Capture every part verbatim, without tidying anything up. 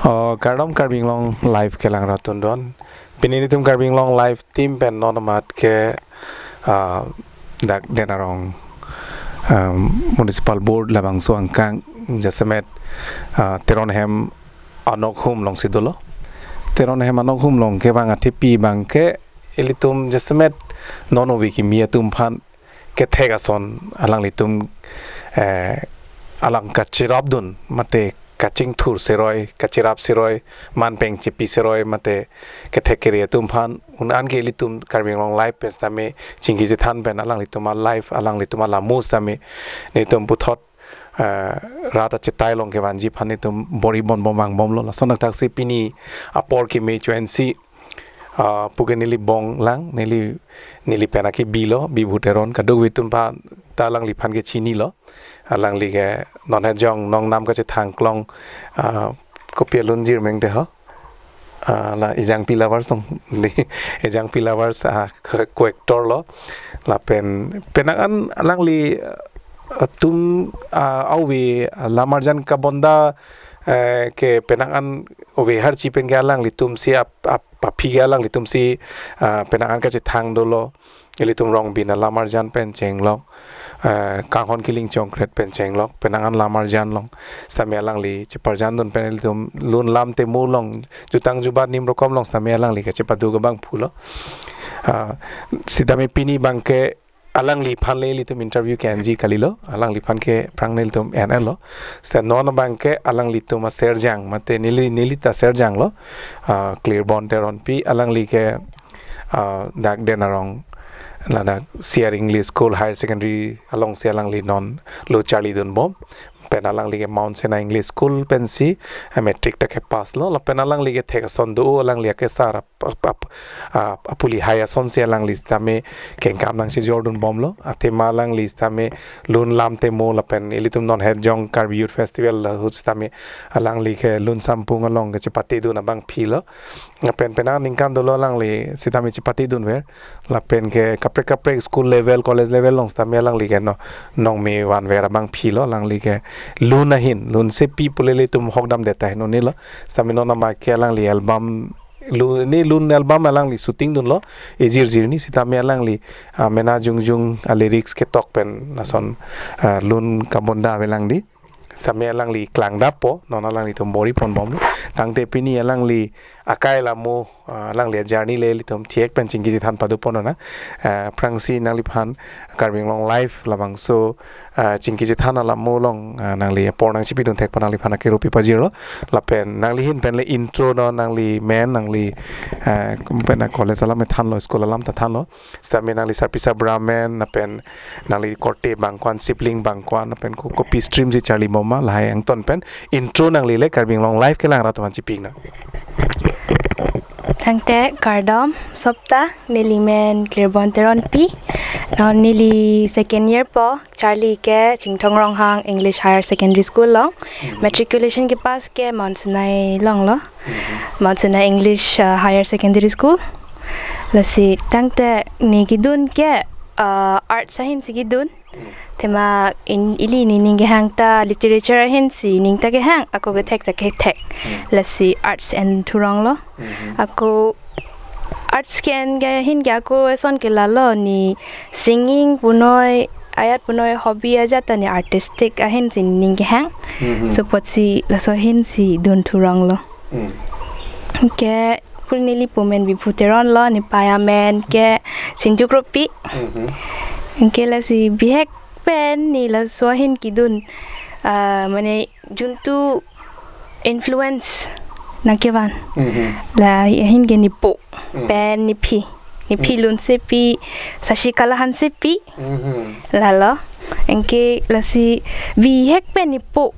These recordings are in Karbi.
Oh, kardom Karbi Anglong Live kelang rat atum don. Pini nelitum Karbi Anglong Live team pen non amat ke, ah, dak Den Arong, um, Municipal Board labangso angkang jasemet, ah, Teron hem anokhum alongsi dolo. Teron hem anokhum along kevang athepi abang ke ilitum jasemet non ove kimi atum aphan kethek ason alanglitum, eh, alang kachirapdun mate kachingthur seroi, kachirap seroi, man peng chipi seroi mate kethek kere atum aphan un-an ke ilitum Karbi Anglong Live pen sitame chingki chethan pen alanglitum a-live, alanglitum alamo sitame nelitum puthot, eh, rat achetai along kevanji aphan nelitum bor-i bon bom vangbomlo. Lason athaksi pini apor keme chuensi, ah, puke neli bong lang, neli, neli pen akebilo, Bibhu Teron, kadokave atum aphan ta alangliphan ke chinilo. Alangli ke non hejong nong nam kachethang klong, ah, kopi alun jirmeng te ho. Ah, la Ejangpi Lovers tong, di Ejangpi Lovers, ah, ko-, ko-actor lo. Lapen penang an alangli, ah, atum, ah, ove, ah, Lamarjan Kabonda, eh, ke penang an ove harchi pen ke alanglitumsi ap, ap, aphi ke alanglitumsi, ah, penang an kachethang dolo. Ilitum Rongbin a-Lamarjan pen chenglok, eh, Kanghon Killing Chongkret pen chenglok, penang an Lamarjan along sitame alangli cheparjandun pen ilitum lun lam temo along, jutang jubat nim rokom along sitame alangli kachepadu ke abang pulo. Ah, sitame pini abang ke alangliphan le ilitum interview ke-enji kalilo, alangliphan ke aphrang nelitum en-elo. Sita non abang ke alanglitum aserjang, mate neli, neli ta serjanglo, ah, Klirbon Teronpi, alangli ke, ah, dak Den Arong, ladak C R English School Higher Secondary alongsi alangli non lo charlidunbom. Pen alangli ke Mount Sinai English School pensi, eh, matric ta kepass lo, lapen alangli kethek ason do, alangli akesar ap, ap, ap, ap, apuli hai asonsi alangli sitame kengkam nangchejordunbomlo. Athema alangli sitame lun lam temo lapen ilitum non hejong Karbi Youth Festival ahut sitame alangli ke lun sampung along kachepatedun abangphilo. Lapen penang ningkan dolo alangli sitame chepatedunver. Lapen ke kaprek kaprek school level, college level along sitame alangli ke no, nongme vanver abangphilo, alangli ke lun ahin, lun sepi pule ilitum hokdamdet ahin unilo. Sitame non amat ke alangli album, lu-, ne lun album alangli shooting dunlo, ejir jir ni sitame alangli, ah, mena jongjong a-lyrics ketok pen lason, ah, lun Kabonda avelang di. Sitame alangli klangdappo, non alanglitum bor-i ponbomlo. Tangte pini alangli akai alamo, ah, alangli a-journey le ilitum thek pen chingki chethan padun ponnang. Ah, aphrangsi nangliphan Karbi Anglong Live labangso, ah, chingki chethan alamo along, ah, nangli apor nangchipidun thek pen nangliphan akero pipajirlo. Lapen nangli ahin pen le intro no nangli men, nangli, ah, pen a-college alam thanlo, school alam ta thanlo. Sitame nangli sarpi sarbura men, lapen nangli korte bangko-an, sibling bangko-an, lapen ko-, kopi stream si charlibom ma, lahai angton pen intro nangli le Karbi Anglong Live kelang rat atum aphan chipinang. Tangte kardom sopta, neli men Klirbon Teronpi. Non neli second year po, charli ke Chinthong Ronghang English Higher Secondary School along. Matriculation kepass ke Mount Sinai alonglo. Mount Sinai English, uh, Higher Secondary School. Lasi tangte ne kedun ke, uh, arts ahinsi kedun. Athema in ili nening kehang ta literature ahinsi ning ta kehang, ako kethek ta kethek. Lasi arts en thuronglo. Ako arts ke-en ke ahin ke ako eson ke lalo, ne singing punoi, ayat punoi hobby ajat ta ne artistic ahinsi ning kehang. So apotsi laso ahinsi dun thuronglo. Ke pul neli pu men Bibhu Teronlo, nepei amen ke Sinju Kropi. Ke lasi bihek pen ne laso ahin kedun, ah, mane juntu influence nangkevan. La ahin ke nepo pen nephi. Nephi lun sepi, Sashikala Hansepi. Lalo. Anke lasi bihek pen nepo.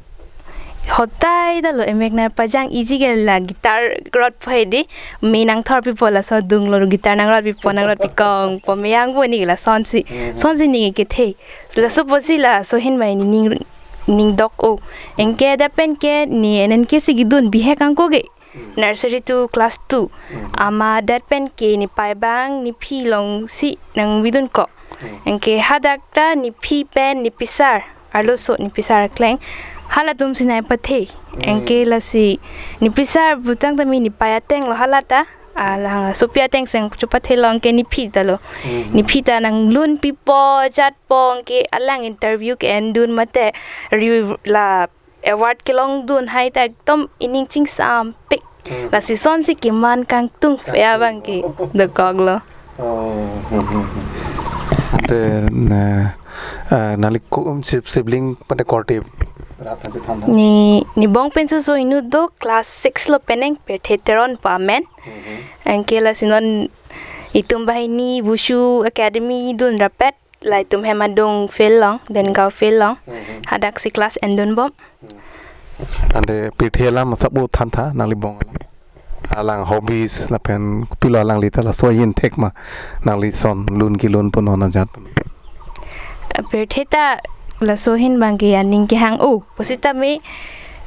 Hodai ta lo emek na pajang iji ke la guitar rotpo hedi. Me nangthor pipo laso adung lo guitar nangrot pipo nangrot pikong po me yang bo ne lasonsi. Sonsi ne kethe. Laso apotsi laso ahin mai ne ning, ning dok-o. Anke dak pen ke ne enen ke si kedun bihek angko ke. Nursery to class two. Amat dak pen ke nepei abang nephi alongsi nangvidunko. Anke hadak ta nephi pen nepisar, arloso nepisar akleng Halatum si nangpathe. Hmm. Anke lasi ne pisar putang tame nepei ateng lo halata. Alang sopi ateng si nangchepathelo, anke nephi ta lo. Hmm. Nephi ta nanglun pipo, jatpo, anke alang interview ke-endun mate ri la award kelongdun hai ta ekdom ining chingsampik. Hmm. Lasi sonsi keman kangtung. Kangtung. Ya abang ke dokoklo. Oh, hmm, hmm, hmm. Ante, ne, eh, nangli ko-, um, sib-, sibling pada korte rat hansi than than? Ne, ne bong penso so inut do class six lo penang, Pirthe Teron pu amen. Hmm, hmm. Anke lasi non itum banghini Wushu Academy dun rapet. Laitum hem adung field along, Dengaon field along. Mhm. Hadaksi class endun bom. Hmm. Ante Pirthe alam asap u than tha, nangli bong alam. Alang hobbies lapen kopilo alangli ta laso ahin thek ma, nangli son lun kelun pu non ajat. Pirthe ta laso ahin abang ke aning kehang u. Pusitame,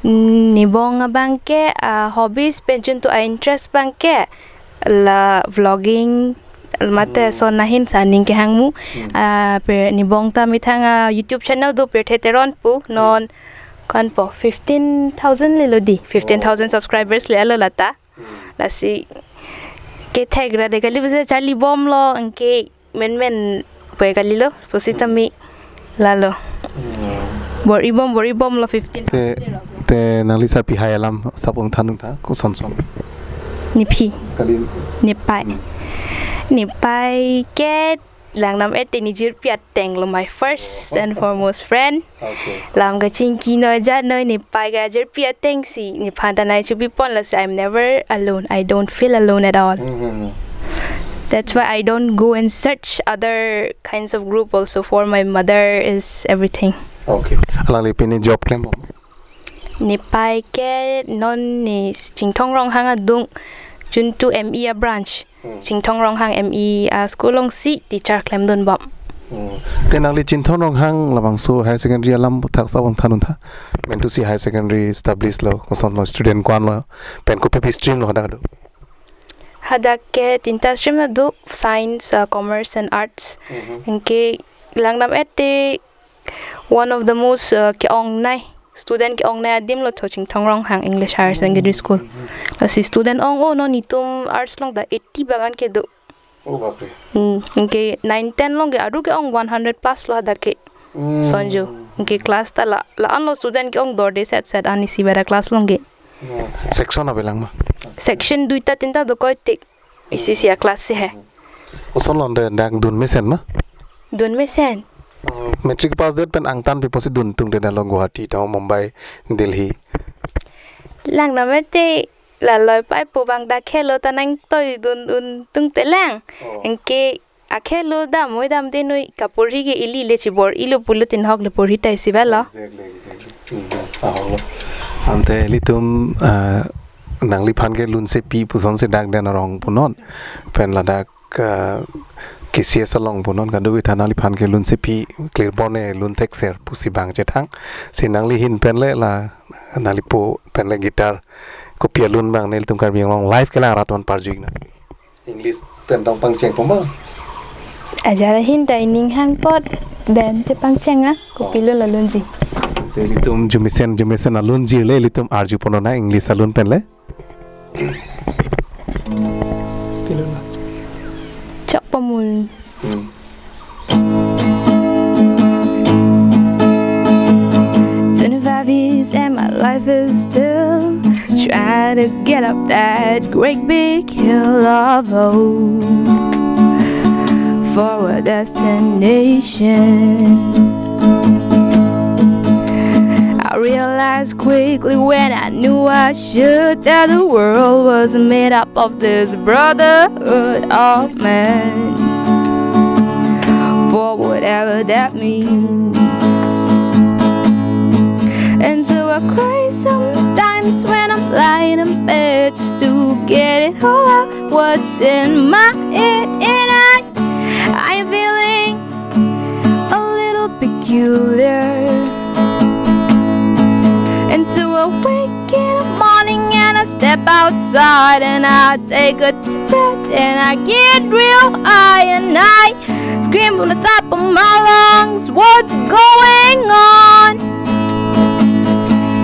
mm, ne bong abang ke, ah, hobbies pen juntu a-interest abang ke la vlogging, mate Hmm. son ahin si aning kehang mu. Hmm. Ah, Pir-, ne bong ta methang a-YouTube channel do, Pirthe Teron pu, non Hmm. ko-anpo, fifteen thousand lelo di, fifteen thousand Oh. subscribers le alo lata. Hmm. Lasi kethek ra de kali pusi charli bomlo, anke menmen pu kalilo, pusitame lalo. Hmm. Bor-i bom, bor-i bomlo fifteen. Te, te nangli sarpi hai alam asap ong than ong tha, koson son? Nephi. Kali. Nepei. Hmm. Nepei ke lang nam et te ne jirpi ateng lo, my first Oh. and foremost friend. Okay. Lam kachingki noi jat noi nepei kajirpi ateng si nephan ta nangchepi ponlo si I'm never alone. I don't feel alone at all. Hmm, hmm, hmm. That's why I don't go and search other kinds of group also, for my mother is everything. Okay. Alangli pini job klem bom? Nepei ke non ne Chinthong Ronghang adung juntu M E a-branch. Hmm. Chinthong Ronghang M E a-school along si teacher klemdun bom. Hmm. Te nangli Chinthong Ronghang labangso higher secondary alam thak asap ong than ong tha? Mentu si higher secondary established lo, koson lo, student ko-an lo, pen kopi pi stream lo hadak do? Hadak ke tinta stream do, science, uh, commerce and arts. Mhm. Anke lang nam et te one of the most, uh, ke-ongnei student, ke-ongnei adim lo tho Chinthong Ronghang English Higher Secondary School. Hmm. Lasi student ong-o non itum arts along ta eighty bak an kedo. Oh, bapre. Hmm, anke nine ten along ke aru ke-ong one hundred plus lo hadak ke. Hmm. Sonjo. Anke class ta la, la-an lo student ke-ong dorde set set an isi bera class along ke. Hmm. Section avelang ma? Section duita tinta dokok tik. Isi isi a-class si he. Koson lo ante dak dun mesen ma? Dun mesen. Oh, matric pass det pen angtan pi apotsi dun tungte, dalo Guwahati, tho Mumbai, Delhi? Lang nam et te la loi pai po abang ta khelo ta nangtoi dun un tungte lang. Oh. Anke akhelo dam oi dam de noi kaporhi ke ili le chibor-ilo pulo tin ahok le porhi ta isi balo. Exactly, exactly. Hmm, ahok lo. Ante ilitum, ah, nangliphan ke lunsepi puson si dak Den Arong punon. Pen ladak, ah, K C S along punon, kadokave ta nangliphan ke lunsepi, klirbon e lun thekser pusi bang chethang. Si nangli ahin pen le la nanglipo pen le guitar kopi alun abang nelitum Karbi Anglong live kelang arat aphan parju-ik nang. English pen tong pangcheng po ma? Ajat ahin ta ining hang apot, den te pangcheng a, kopilo la lunji. Te ilitum arjumesen, arjumesen alunji le, ilitum arju ponnang English alun pen le. Pilo la. Chok pamul. Hmm. Twenty-five years and my life is still trying to get up that great big hill of hope for a destination. I realized quickly when I knew I should that the world was made up of this brotherhood of man, for whatever that means. And so I cry sometimes when I'm lying in bed just to get it all out what's in my head, and I, I'm feeling a little peculiar. And so I wake in the morning and I step outside and I take a deep breath and I get real high and I scream from the top of my lungs, "What's going on?"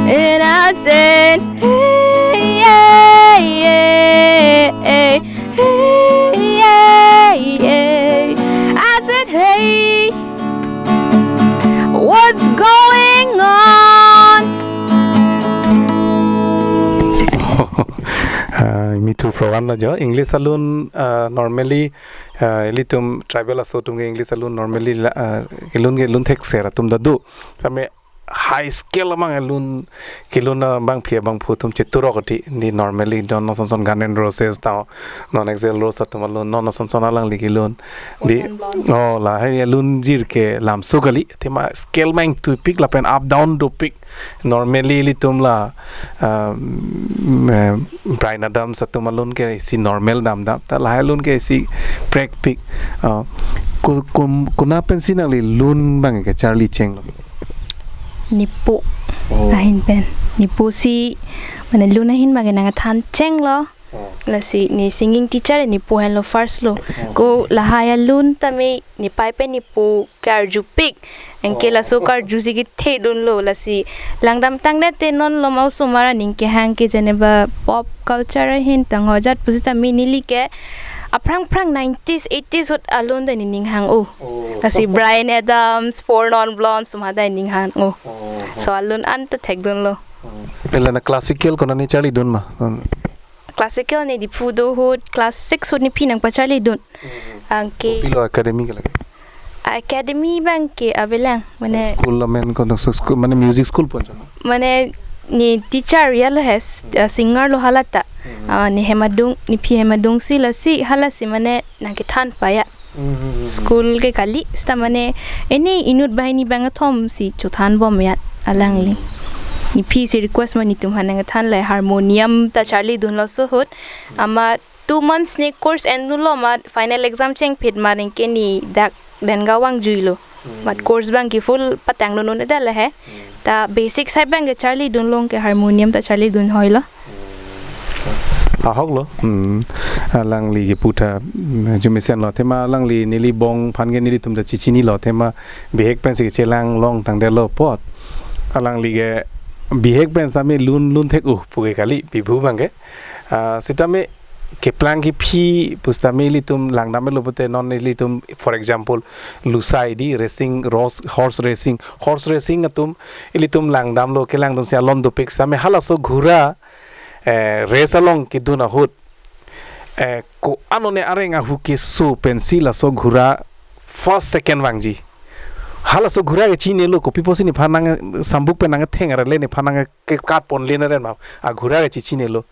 And I said, "Hey, yeah, yeah, hey, hey, yeah, yeah." I said, "Hey, what's going on?" Ah, me too program na jo. English alun, ah, normally, ah, ilitum tribal aso atum ke English alun normally la, ah, kelun kelun thekser atum ta do. Tame high scale amang alun kelun abangpi abangphu atum cheturok ati, di normally don no son son Guns N' Roses ta, non Axl Rose atum alun, non no son son alangli kelun. Di, Four Non Blondes. Oh, lahai alun jir ke lamso kali, athema scale mang tupik lapen up down dopik. Normally ilitum la, um, eh, Bryan Adams atum alun ke isi normal damdam, ta lahai alun ke isi prekpik. Ah, ku-, kum-, kona pensi nangli lun abang ke charli chenglo? Nipu. Oh. Ahin pen. Nipu si, mane lun ahin abang ke nangthan chenglo. Oh. Lasi ne singing teacher nipu henlo first lo. Oh. Ko lahai alun tame nepei pen nipu karjupik. Anke Oh. laso karju si kethedunlo, lasi langdam tangdet te non malom osomar aning kehang ke jeneba pop culture ahin tang hojat pusitame neli ke aphrang phrang nineties, eighties ahut alun ta nening hang-o. Oh. Lasi Bryan Adams, Four Non Blondes, suma ta nening hang-o. Oh. So alun an ta thekdunlo. Oh. Ela na classical kona ne charlidun ma? Hmm. Classical ne Diphu do ahut class six ahut nephi nangpacharlidun. Hmm. Anke Kopilo academy ke lake? Academy abang ke avelang, mane School lo men kon school, mane music school pon chama? Mane ne teacher ya lo hes, Hmm. uh, singer lo hala ta. Hmm. Ah, ne hem adung, nephi hem adung si lasi, halasi mane nangkethan pa ya. Hmm, hmm, hmm, hmm. School ke kali, seta mane, ene inut banghini bangkethom si chothan bom ya alangli. Nephi si request ma netum aphan nangkethan le harmonium ta charlidunlo laso ahut. Amat two months ne course endunlo amat final exam chengphit ma anke ne dak Denga vangjuilo. Hmm. Amat course abang ke full patangdun un-edetlo he. Hmm. Ta basic side abang ke charlidunlo, anke harmonium ta charlidun hoilo. Ahok lo. Hmm. Alangli kepu ta, hmm, arjumesen lo. Athema alangli neli bong aphan ke nelitum ta chechinilo. Athema bihek pensi chelang long tangdetlo apot. Alangli ke bihek pen sitame lun lun thek-o pu ke kali, Biphu abang ke. Ah, sitame keplang kephi pusitame ilitum langdamlo pute non ilitum, for example, lusai di racing, horse, horse racing, horse racing atum ilitum langdamlo, kelangdun si alon dopik sitame halaso ghura, eh, race along kedun ahut, eh, ko-an one areng ahu keso pensi laso ghura first second vangji. Halaso ghura ke chinilo, kopi pusi nephan nang sambuk pen nangtheng arle nephan nangkekat ponle naren ma, a ghura ke chechinilo.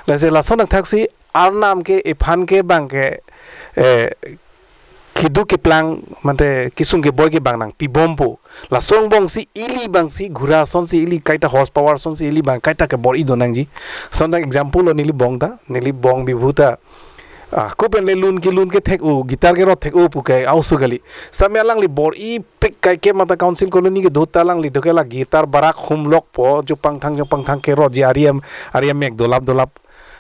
Lasi lason athak si arnam ke iphan ke abang ke, eh, keduk keplang mate kesung keboi ke abang nangpibompo. Laso angbong si ili abang si ghura ason si ili kaita horse power ason si ili abang kaita kebor-i do nangji. Lason ta example lo neli bong ta, neli bong Biphu ta. Ah, ko pen le lun kelun ke thek-o, guitar kerot thek-o pu ke aoso kali. Sitame alangli bor-ipik kaike mata council colony kedo ta alangli do ke la guitar barak humlok po, jopangthang jopangthang kerotji, ari am, ari amek dolap dolap.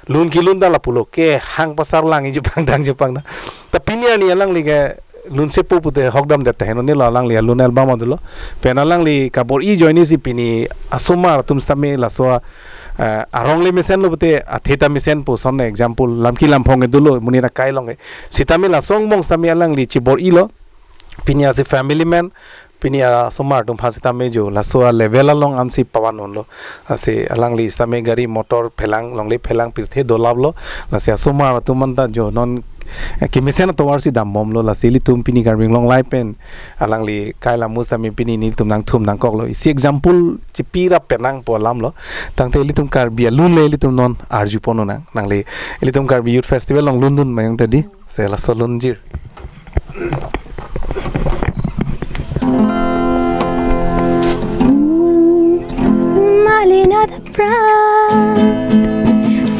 Lun kelun ta lapulo, kehang pasar lang-i jopangthang jopangthang. Ta pini arni alangli ke lunsepo pute hokdamdet taheno nelo, alangli alun album adolo. Pen alangli kabor-i ajoine si pini asomar atum sitame laso, eh, arong le mesenlo pute athe ta mesenpo, son example Lamki Lamphong ke dolo, monit akai along ke. Sitame laso angbong sitame alangli chebor-ilo. Pini asi family man, pini asomar atum aphan sitame jo laso a level along ansi pavan unlo. Lasi alangli sitame gari motor phelang, longle phelang pirthe dolaplo. Lasi asomar atum anta jo non, eh, kemesen atovar si dambomlo. Lasi ilitum pini Karbi Anglong Live pen alangli kai lamu sitame pini nelitum nangthum nangkoklo. Isi example chepirap pen nangpo alamlo. Tangte ilitum Karbi alun le ilitum non arjupon nang. Nangli ilitum Karbi Youth Festival along lundun ma jongte di. Se laso lunjir. Malina da pra,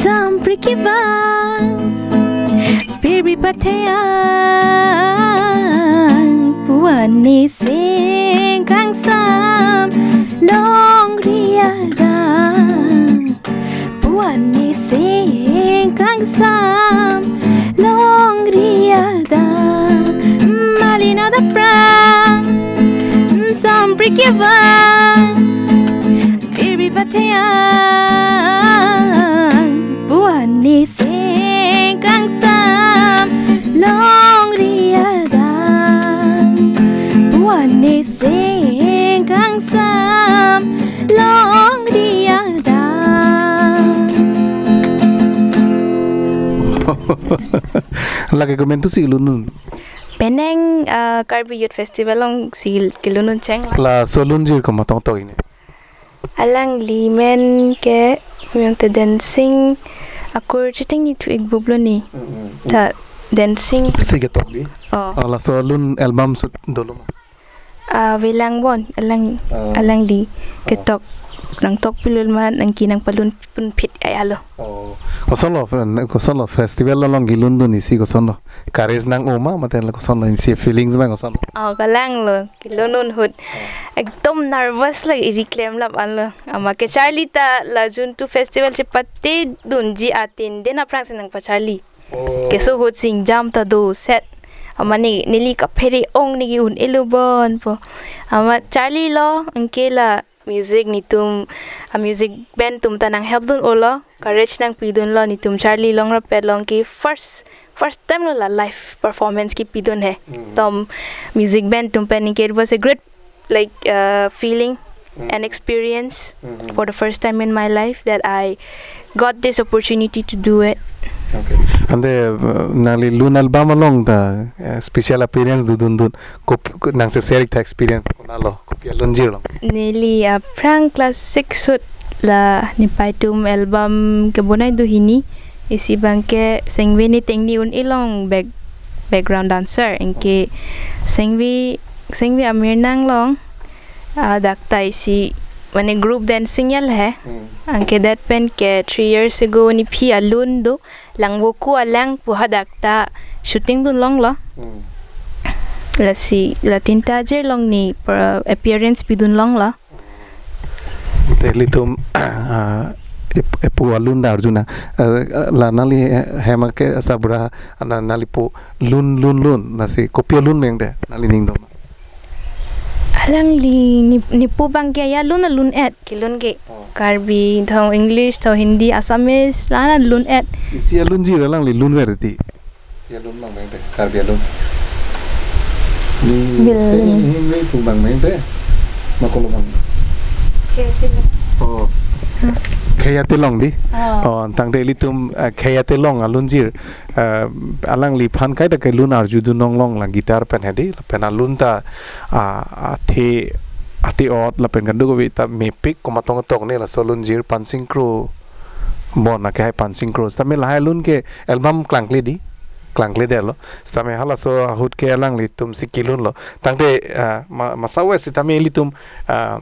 sampri kevang, piri patheyang, puan ni sing kangsam, longri adang. Puan ni sing kangsam, longri adang, malina da pra, sampri kevang, piri pat Theang, puan ni seng kangsam, longri adang. Puan ni seng kangsam, longri adang. Lake komantusi lunun? Penang, ah, Karbi Youth Festival alongsi kelunun cheng la. Laso lunjir komat tong tong ini? Alangli men ke miyong te dancing akur chiteng ni thu ik bup lo ni. Mm, mm, mm. Ta dancing. Si ketok di? Oh. Oh, laso lun album sut dolo ma? Ah, velang bon, alang, oh, alangli, oh, ketok. Nangtok pilul ma, nangki nangpalun pun phit aya lo. Oh. Kosonlo, kosonlo festival along kelundun isi kosonlo? Courage nang-o ma, mate la kosonlo, isi feelings ma kosonlo? Oh, kalang lo. Kelunun ahut ekdom nervous lake, iri klem lap anlo. Amat ke charli ta la June two festival chepate dunji atin den aphrangsi nangpacharli. Oh. Keso ahut singjam ta do set. Amat ne, neli kaphere ong neke un-elo bon po. Amat charlilo, anke la music netum, a music band atum ta nang help dun-olo, courage nangpidunlo, netum charli long rapet along ke first, first time lo la live performance kepidun he. Mm. Tom music band atum pen, anke it was a great, like, uh, feeling, mm, and experience, mm-hmm, for the first time in my life that I got this opportunity to do it. Okay. Ante, uh, nangli lun album along ta, uh, special appearance dodun dun, kop-, ko-, nangsi share ik tha experience konatlo, kopi alunjir along? Neli aphrang class six ahut la nepei atum album kebonai do hini. Isi abang ke Sengve Nitengni un-e along back-, background dancer. Anke Sengve, Sengve Amirnang along, ah, dak ta isi mane group dancing ya he. Hmm. Anke that pen ke three years ago nepei alun do, Langvoku Alang pu hadak ta shooting dun longlo. Hmm. Lasi latin ta ajir along ne per appearance pidun longlo. Te ilitum, ah, ep-, epu alun ta arjunang. Eh, la nangli he-, hem ke sabra, na-, nangli pu lun, lun, lun. Lasi kopi alun meng te, nangli ning doma? Alangli ne-, nepu abang ke ya lun, lun-et, kelun ke. Oh. Karbi, tho English, tho Hindi, Assamese, la-an lun-et. Isi alunjir alangli lunver ti? Kopi alun abang meng te, Karbi alun. Ni Bil se alun. Ni hingri pu abang meng te. Ma kolo abang? Khei Atilong. Oh. Hah? Khei Atilong di? Oh. Oh, tangte ilitum, eh, Khei Atilong alunjir. Eh, alangliphan kaita kelun arju dun longlong la guitar pen hedi, lapen alun ta, ah, athe, athe ot lapen kadokave ta mepik komat tong tong ne laso alunjir Pansing Kro. Bon, akehai Pansing Kro. Sitame lahai alun ke album klangkle di, klangkledetlo. Sitame halaso ahut ke alanglitum si kelunlo. Tangte, ah, ma-, masa ave sitame ilitum, ah,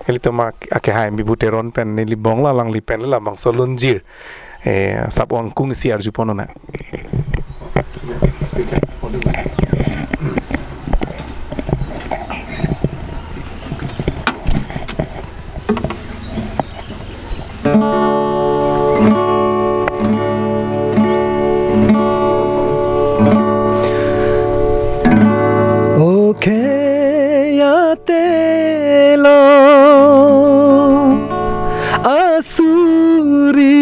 ilitum ak-, akehai Bibhu Teron pen neli bong la alangli pen labangso alunjir. Eh, sap angkung isi arju pon nang. Speaker. O Khei Atilong asuri,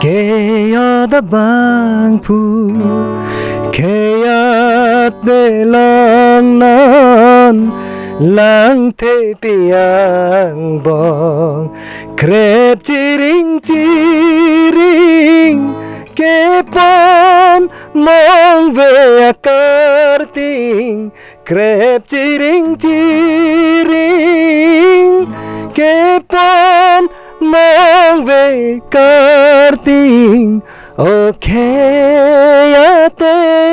Khei Ot abangphu, Khei Atilong non, langthe pi angbong, krep chiring chiring, kepon mongve akarting, krep chiring chiring, kepon mongve akarting, O Khei Atilong.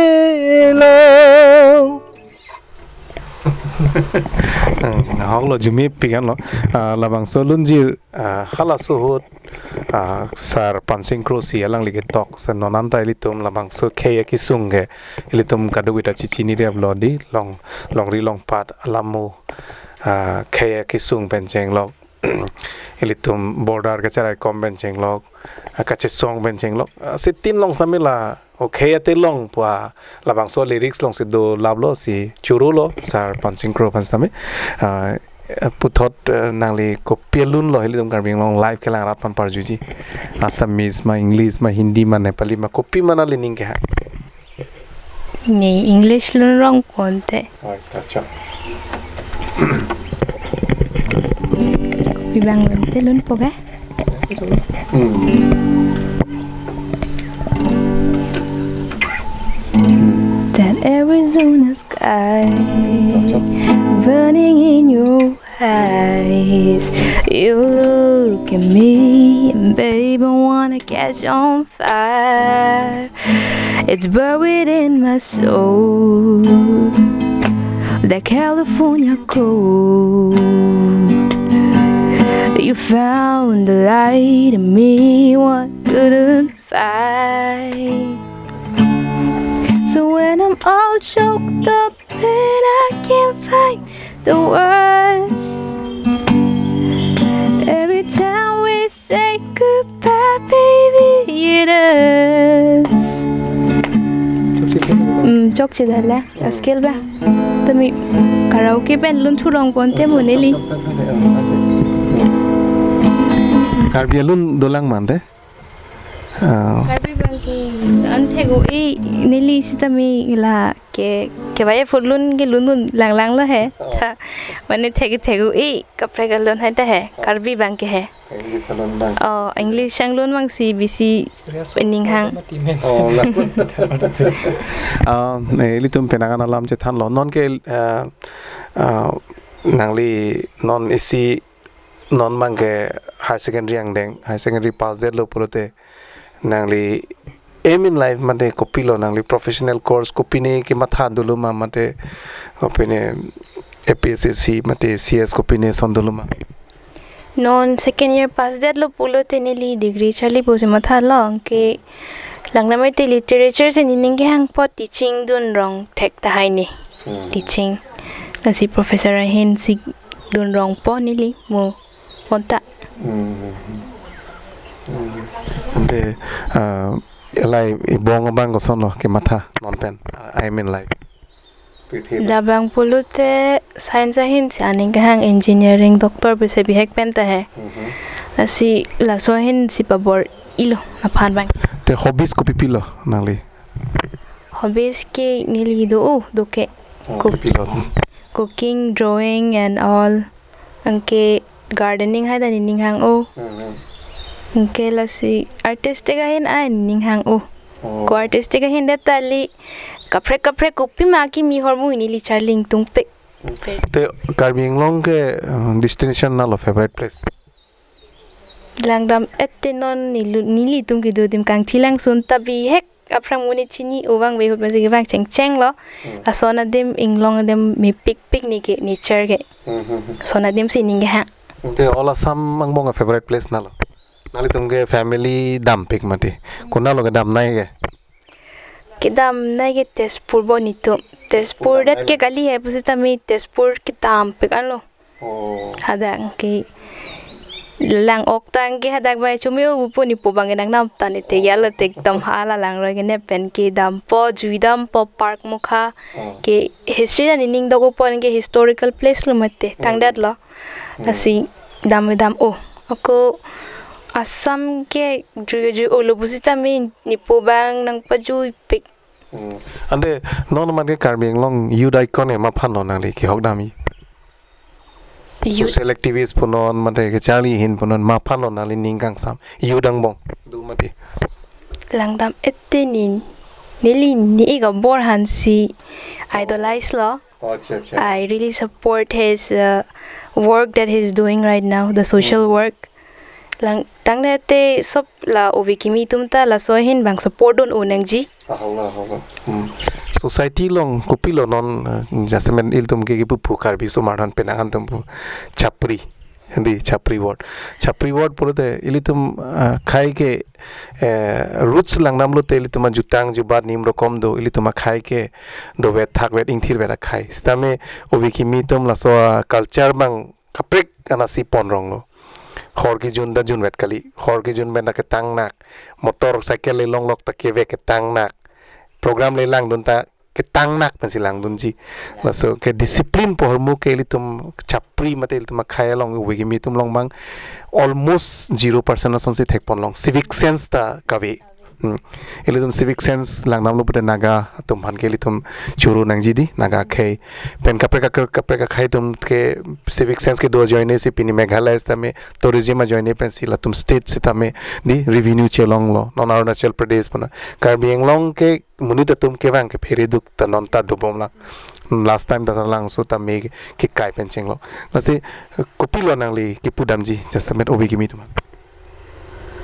Nahoklo, jumi pikan lo. Ah, labangso alunjir, ah, halaso ahut, ah, Sar Pansing Kro si alangli ketok. Sa non anta ilitum labangso khei akesung ke ilitum kadokave ta chechiniraplo di, long, longri longpat alamo, ah, khei akesung pen chenglok, ilitum border kacherai kom pen chenglok, ah, kachesong pen chenglok. Ah, sitin along sitame la O Khei Atilong pu labangso lyrics alongsi dolaplo, si chorolo Sar Pansing Kro aphan sitame. Ah, Eh, puthot, eh, nangli kopi alun lo ilitum Karbi Anglong live kelang arat aphan parjuji? Assamese ma, English ma, Hindi ma, Nepali ma, kopi ma nangli ning kehang? Ne English lun rong ponte. Oi, ta chok. Kopi bang lunte lunpo ke? Hmm. That Arizona sky burning in your eyes. You look at me, and babe, I wanna catch on fire. It's buried in my soul, the California cold. You found the light in me, what couldn't find. So when I'm all choked up and I can't find the words, every time we say goodbye, baby, it hurts. Hmm, chokche dala, a scale ba. Tumi karaoke pen lun thu rong ponte mo neli. Karbi alun dolang mante. Ah. Karbi bang ke an thegu e neli sitame la ke, ke baye phulun ke lun lun lang lang lo he. Oh. Tha, mane thegu thegu e kaprek alun hai ta he. Oh. Karbi bang ke he. English alun bang. Oh, English alun bang si bisi ning hang. Oh, la. Ah, ne, ilitum penang an alam chethan lo. Non ke, ah, ah, nangli non isi non bang ke higher secondary angdeng, higher secondary pass detlo pulote nangli aim in life mate kopilo, nangli professional course kopine kematha dolo ma mate kopine A P S S C mate C S kopine son dolo ma? Non second year pass detlo pulote neli degree charli pusi matha long ke lang namai te literature si nening kehang po teaching dun rong thek tahai ne. Hmm. Teaching. Lasi professor ahin si dun rong po neli mo ponta. Hmm. Hmm. Ante, ah, lai ibong abang koson lo kematha non pen, ah, aim in life? Pithe ba. Labang pulote science ahin si aning kehang engineering doctor pusi bihek pen ta he. Mhm. Lasi laso ahin si pabor-ilo aphan bang. Te hobbies kopi pilo nangli? Hobbies ke neli do, oh, do ke. Oh, cook-, kopilo? Cooking, drawing and all. Anke gardening hai ta nening hang o. Hmm, hmm. Anke lasi artistic ahin ai nening hang o. Oh. Ko artistic ahin det ta li kaprek kaprek kopi ma kimi hormu neli charli ingtungpik. Hmm. Te Karbi Anglong ke, uh, destination nalo favorite place? Langdam-et te non neli, nelitum kedo adim Kangthilangsun ta bihek aphrang monit chini-o vangve ahut masi kevang chengcheng lo. Hmm. Lason adim inglong adim mepikpik ne ke nature ke. Hmm, hmm, hmm. Lason adim si ning kehang. Te all Assam angbong a favorite place nalo? Nanglitum ke family dampik mati. Konatlo kedamnei ke? Kedamnei ke Tezpur bo netum. Tezpur Tezpur det damnei ke lo. Kali he pusitame Tezpur kedampik anlo. Oh. Hadak ke lang-ok tang ke hadak bai chumi-o pupo nepo bang ke nangnam tang te yalo te ekdom hala langroi ke ne pen kedampo, juidampo park mukha. Oh. Ke history ta nening dok-o pon ke historical place lo mate, hmm, tangdet lo. Hmm. Lasi dam dam-o. Ako Assam ke jui jui-o lo pusitame nepo bang nangpajuipik. Hmm. Ante non amat ke Karbi Anglong youth icon ke maphan lo nangli kehok dam-i? Youth. Social activist punon mate kacharli ahin punon maphan lo nangli ning kangsam youth angbong do mati? Langdam-et te ne, neli ne-ik abor aphan si idolize lo. Oh, acha, acha. I really support his, uh, work that he's doing right now, the social, hmm, work. Lang tangdet te sop la ove kimi atum ta laso ahin bang support dun-o nangji. Ahok lo, ahok lo. Hmm. Society along kopilo non, eh, jasemet ilitum ke kipu pu Karbi osomar aphan penang an atum pu chapri. Hindi chapri word. Chapri word pulote ilitum, eh, akhai ke, eh, roots langdamlote ilitum ajutang jubat nim rokom do, ilitum akhai ke dovet thakvet ingthirvet akhai. Sitame ove kimi atum laso, ah, culture bang kaprek anat si pon rong lo. Hor kejun ta junvet kali. Hor kejun pen ta ketang nak. Motor cycle le longlok ta kevek ketang nak. Program le langdun ta ketangnak pensi langdunji. Laso ke discipline pu ahormu ke ilitum chapri mate ilitum akhei along ove kimi atum along mang almost zero percent asonsi thekpon long. Civic sense ta kave. Hmm. Ilitum civic sense langdamlo pute Naga atum aphan ke ilitum choro nangji di, Naga akhei. Pen kaprek kaprek kaprek akhei atum ke civic sense kedo ajoine si pini Meghalaya sitame tourism ajoine pensi latum state sitame di revenue chelonglo. Non Arunachal Pradesh puna. Karbi Anglong ke monit atum kevang ke phere duk ta non ta dobom lang. Last time ta labangso tame kekai pen chenglok. Lasi kopilo nangli kipudamji jasemet ove kimi atum?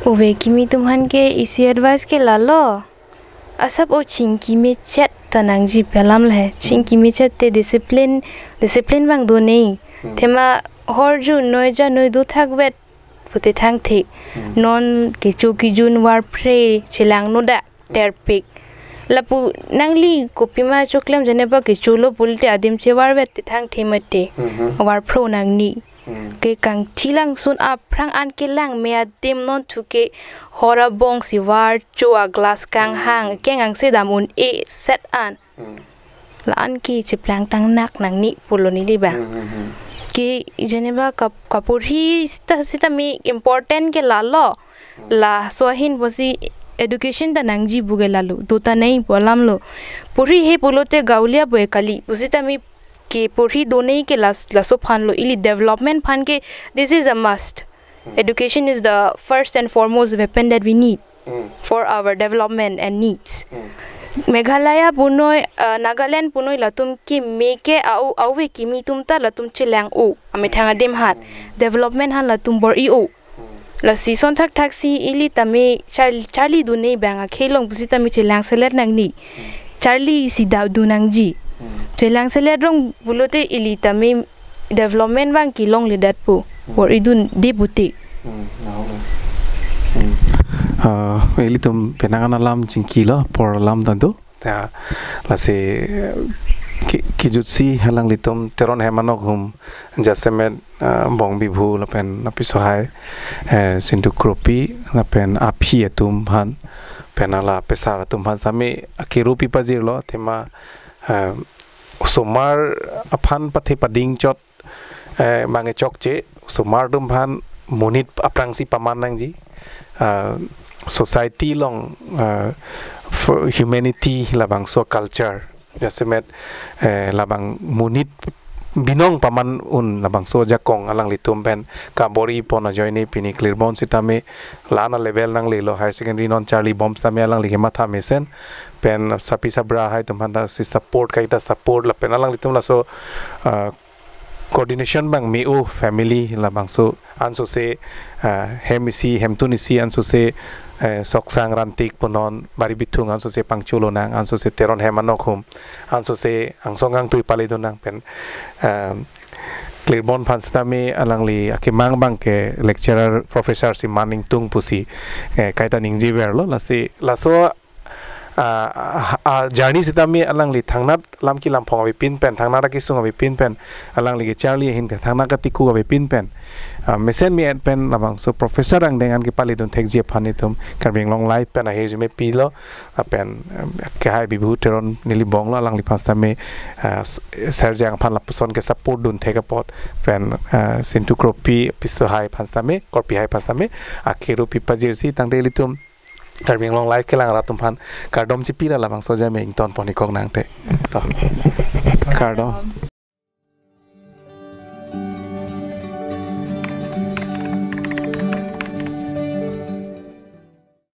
Ove kimi atum aphan ke isi advice ke lalo. Asap o chingki mechet ta nangji pu alam le. Chingki mechet te discipline, discipline abang do nei. Hmm. Athema horju noi ja noi do thakvet pute thangthe. Hmm. Non kecho kejun varphre chelangno da terpik. Lapu nangli kopima choklem jane ba kecholo pulote adim chevarvet te thangthe mate. Mhm. Varphro nangni. Hmm. Ke kangthi langsun aphrang an kelang me adim non thu ke hor abong si varcho a glass kanghang, hmm, keng angse dam un-e set an. Hmm. La-an ke cheplangtangnak nangni pulo neli abang. Hmm, hmm, hmm. Ke jane ba kap-, kaporhi sita, sitame important ke lalo. Hmm. Laso ahin pusi education ta nangji pu ke lalo. Do ta nei pu alamlo. Porhi he pulote Gaonliya pu e kali. Pusitame keporhi do nei ke las-, laso aphanlo. Ili development aphan ke this is a must. Hmm. Education is the first and foremost weapon that we need, hmm, for our development and needs. Hmm. Meghalaya punoi, uh, Nagaland punoi latum kimi ke au-, ove kimi atum ta latum chelang-o, amethang adim aphan. Hmm. Development aphan latum bor-i-o. Hmm. Lasi ason thakthak si ili tame char-, charli do nei abang akhei along pusitame chelangselet nangni. Hmm. Charli si da do nangji. Hmm. Chelangselet rong pulote ili tame development abang kelongledetpo. Hmm. Bor-idunde pute. Hmm, nahok. Hmm. Ah, ilitum penang an alam chingkilo, apor alam ta do. Ya, lasi, eh, ke-, kejutsi alanglitum Teron hem anok ahum jasemet, eh, Bong Bibhu lapen apiso hai, eh, Sintu Kropi lapen aphi atum aphan pen hala pesar atum aphan sitame akero pipajirlo, athema, eh, osomar aphan pathe pading chot, eh, mangechokche, osomar atum aphan monit aphrangsi paman nangji, ah, society along, ah, for humanity labangso culture, jasemet, eh, labang monit binong paman un labangso ajakong alanglitum pen kabor-i pon ajoine pini klirbon sitame la-an a level nanglelo, higher secondary non charlibom sitame alangli kematha mesen pen sapi sabra hai atum aphan ta si support kaita support lapen alanglitum laso, ah, coordination abang me-o family labangso ansose, ah, hem isi, hemtun isi ansose, eh, Soksang Rantik punon Bari Bithung ansose pangcholo nang, ansose Teron hem anok ahum, ansose angsong angtui paledun nang pen, ah, klirbon aphan sitame alangli akemang abang ke lecturer professor si man ingtung pusi, eh, kaita ningjeverlo, lasi laso ah, ah, ah, journey sitame alangli thangnat lam kelam phong avepin pen, thangnat akesung avepin pen, alangli kecharli ahin ke thangnat katiku avepin pen, ah, mesen me-et pen labangso professor angdeng an kepaledun thekji aphan itum Karbi Anglong Live pen ahirjume pilo, ah, pen, em, kehai Bibhu Teron neli bonglo alangliphan sitame, ah, s-, Serjang aphan lapuson ke support dun thek apot pen, ah, Sintu Kropi apiso hai aphan sitame, Kropi hai aphan sitame akero pipajirsi tangte ilitum Karbi Anglong Live kelang rat atum aphan kardom chipira labangso jame ington pon ikok nangte. To. Kardom.